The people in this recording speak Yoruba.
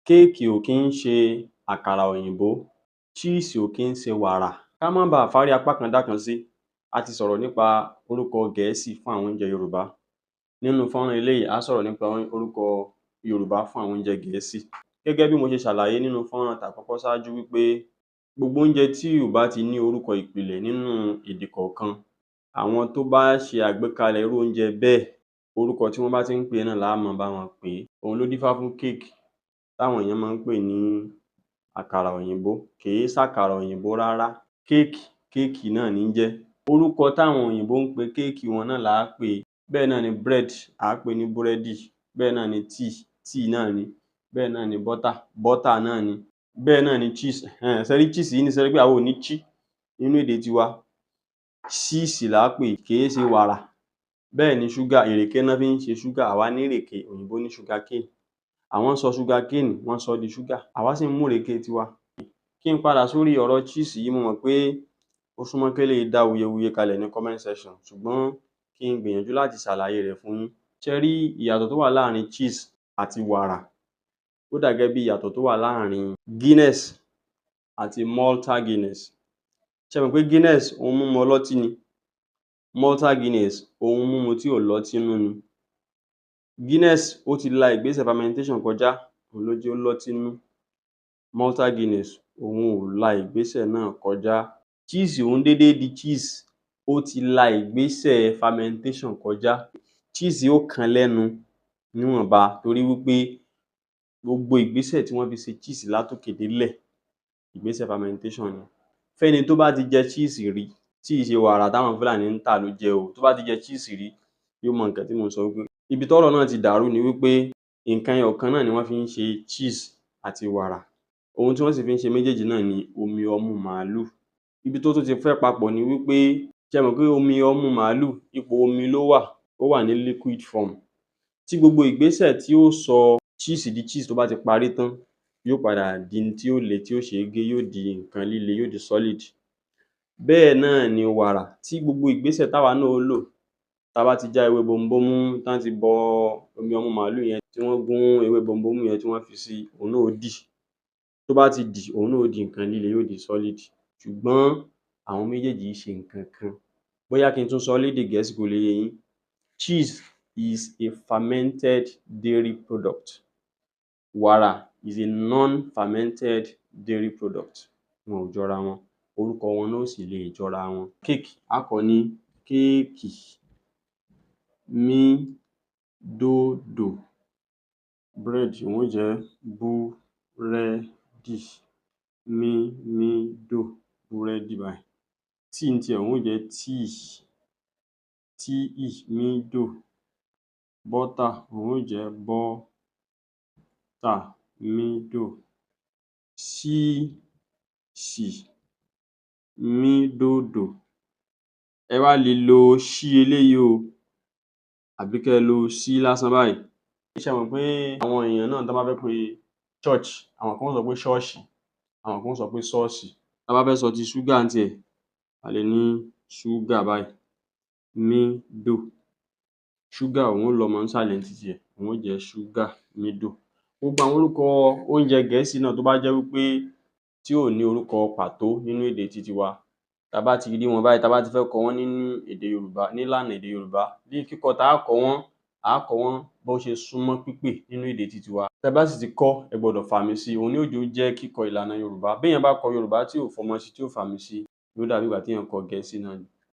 Cake ò kí ń ṣe àkàrà òyìnbó, cheese ò kí ń ṣe wàrà. Ká má baà fárí apá kan dá kan sí, a ti sọ̀rọ̀ nípa orúkọ Gẹ̀ẹ́sì fún àwọn oúnjẹ Yorùbá. Nínú fọ́nrán eléyìí, à á sọ̀rọ̀ nípa orúkọ Yorùbá fún àwọn oúnjẹ Gẹ̀ẹ́sì. Gẹ́gẹ́ bí mo ṣe ṣàlàyé nínú fọ́nrán tàkọ́kọ́ ṣáájú wí pé gbogbo oúnjẹ tí ò bá ti ní orúkọ ìpìlẹ̀ nínú èdè kọ̀ọ̀kan, àwọn tó bá ṣe àgbékalẹ̀ irú oúnjẹ bẹ́ẹ̀, orúkọ tí wọ́n bá tí ń pè é náà lá máa bá wọn pè é. Òun ló dífá fún cake táwọn èèyàn máa ń pè ní àkàrà òyìnbó. Kì í ṣàkàrà òyìnbó rárá. Cake, kéèkì náà ní ń jẹ́. Orúkọ táwọn òyìnbó ń pe kéèkì wọn náà là á pè é. Bẹ́ẹ̀ náà ni bread, à á pè é ní búrẹ́dì. Bẹ́ẹ̀ náà ni tea, tíì náà ni. Bẹ́ẹ̀ náà ni butter, bọ́tà náà ni. Bẹ́ẹ̀ náà ni cheese. Ṣé ẹ rí cheese yìí nísìnyí, ṣé ẹ rí pé àwa ò ní chí nínú èdè tiwa. Ṣíìsì là á pè é, kì í ṣe wàrà. Bẹ́ẹ̀ ni sugar, ìrèké ná fi ń ṣe sugar, àwa ní ìrèké, òyìnbó ní sugar cane. Àwọn sọ sugar cane, wọ́n sọ́ di sugar, àwa sì ń mú ìrèké tiwa. Kí n padà sórí ọ̀rọ̀ cheese yìí, mo mọ̀ pé ó súnmọ́ kéléyìí dá awuyewuye kalẹ̀ ní comment section, ṣùgbọ́n kí n gbìyànjú láti ṣàlàyé rẹ̀ fún yín. Ṣé ẹ rí ìyàtọ̀ tó wà láàrin cheese àti wàrà? Ó dà gẹ́gẹ́ bí ìyàtọ̀ tó wà láàrin Guinness àti Malta Guinness. Ṣé ẹ mọ̀ pé Guinness, ohun mímu ọlọ́tí ni, Malta Guinness, ohun mímu tí ò lọ́tí nínú ni. Guinness, ó ti la ìgbésẹ̀ fermentation kọjá, òun ló jẹ́ ó lọ́tí nínú. Malta Guinness, òun ò la ìgbésẹ̀ náà kọjá. Cheese ò ń dédé di cheese, ó ti la ìgbésẹ̀ fermentation kọjá. Cheese ó kan lẹ́nu níwọ̀nba torí wí pé gbogbo ìgbésẹ̀ tí wọ́n fi ṣe cheese látòkè délẹ̀, ìgbésẹ̀ fermentation ni. Fẹ́ni tó bá ti jẹ cheese rí, tí ì ṣe wàrà táwọn Fúlàní ń tà ló jẹ o, tó bá ti jẹ cheese rí, yóò mọ nǹkan tí mò ń sọ, wí pé ibi tọ́rọ̀ náà ti dàrú ni wí pé nǹkan ẹyọ kan náà ni wọ́n fi ń ṣe cheese àti wàrà. Ohun tí wọ́n sì fi ń ṣe méjèèjì náà ni omi ọmú màálù. Ibi tó tún ti fẹ́ papọ̀ ni wí pé, ṣé ẹ mọ̀ pé omi ọmú màálù, ipò omi ló wà, ó wà ní liquid form. Tí gbogbo ìgbésẹ̀ tí ó sọ cheese di cheese tó bá ti parí tán, yóò padà di n tí ó le, tí ó ṣe é gé, yóò di nǹkan líle, yóò di solid. Bẹ́ẹ̀ náà ni wàrà, tí gbogbo ìgbésẹ̀ táwa náà ó lò, tá bá ti já ewé bomubómú, tán ti bọ omi ọmú màálù yẹn, tí wọ́n gún ewé bomubómú yẹn, tí wọ́n fi sí, òun náà ó dì. Tó bá ti dì, òun náà ó di nǹkan líle, yóò di solid. Ṣùgbọ́n àwọn méjèèjì í ṣe nǹkan kan. Bóyá kí n tún sọ lédè Gẹ̀ẹ́sì kó lè yé yín: cheese is a fermented dairy product, wàrà is a non-fermented dairy product. Wọn ò jọra wọn, orúkọ wọn náà ò sì lè jọra wọn. Cake, á kọ ní kéèkì, mí dòdò. Bread, òun ó jẹ́ búrẹ́dì, mí mí dò, búrẹ́dì báyìí. Tea ní tiẹ̀, òun ó jẹ́ tíì, tí-ì, mí dò. Butter, òun ó jẹ́ bọ́-tà, mí dò. Ṣíìsì, mí dòdò. Ẹ wá lè lo ṣí eléyìí o, àbí kẹ́ ẹ lo sí lásán báyìí. Ṣé ẹ mọ̀ pé àwọn èèyàn náà, tán bá fẹ́ pe church, àwọn kan ó sọ pé ṣọ́ọ̀ṣì, àwọn kan ó sọ pé ṣọ́ọ̀ṣì. Tá bá fẹ́ sọ ti sugar ní tiẹ̀, a lè ní ṣúgà báyìí, mí dò. Sugar, òun ó lọ́mọ nísàlẹ̀ ní titi ẹ̀, òun ó jẹ́ ṣúgà, mí dò. Gbogbo àwọn orúkọ oúnjẹ Gẹ̀ẹ́sì náà tó bá jẹ́ wí pé tí ò ní orúkọ pàtó nínú èdè titi wa, tá bá ti rí wọn báyìí, tá bá ti fẹ́ kọ wọ́n nínú èdè Yorùbá, nílànà èdè Yorùbá, ní kíkọ tá á kọ wọ́n, á kọ wọ́n bó ṣe súnmọ́ pípè nínú èdè titi wa. Tẹ́ bá sì ti kọ́, ẹ gbọdọ̀ fàmì sí i, òun ni ó jẹ́ ó jẹ́ kíkọ ìlànà Yorùbá. Béèyàn bá kọ Yorùbá tí ò fọmọ sí, tí ò fàmì sí, yóò dàbí ìgbà téèyàn kọ Gẹ̀ẹ́sì náà ni.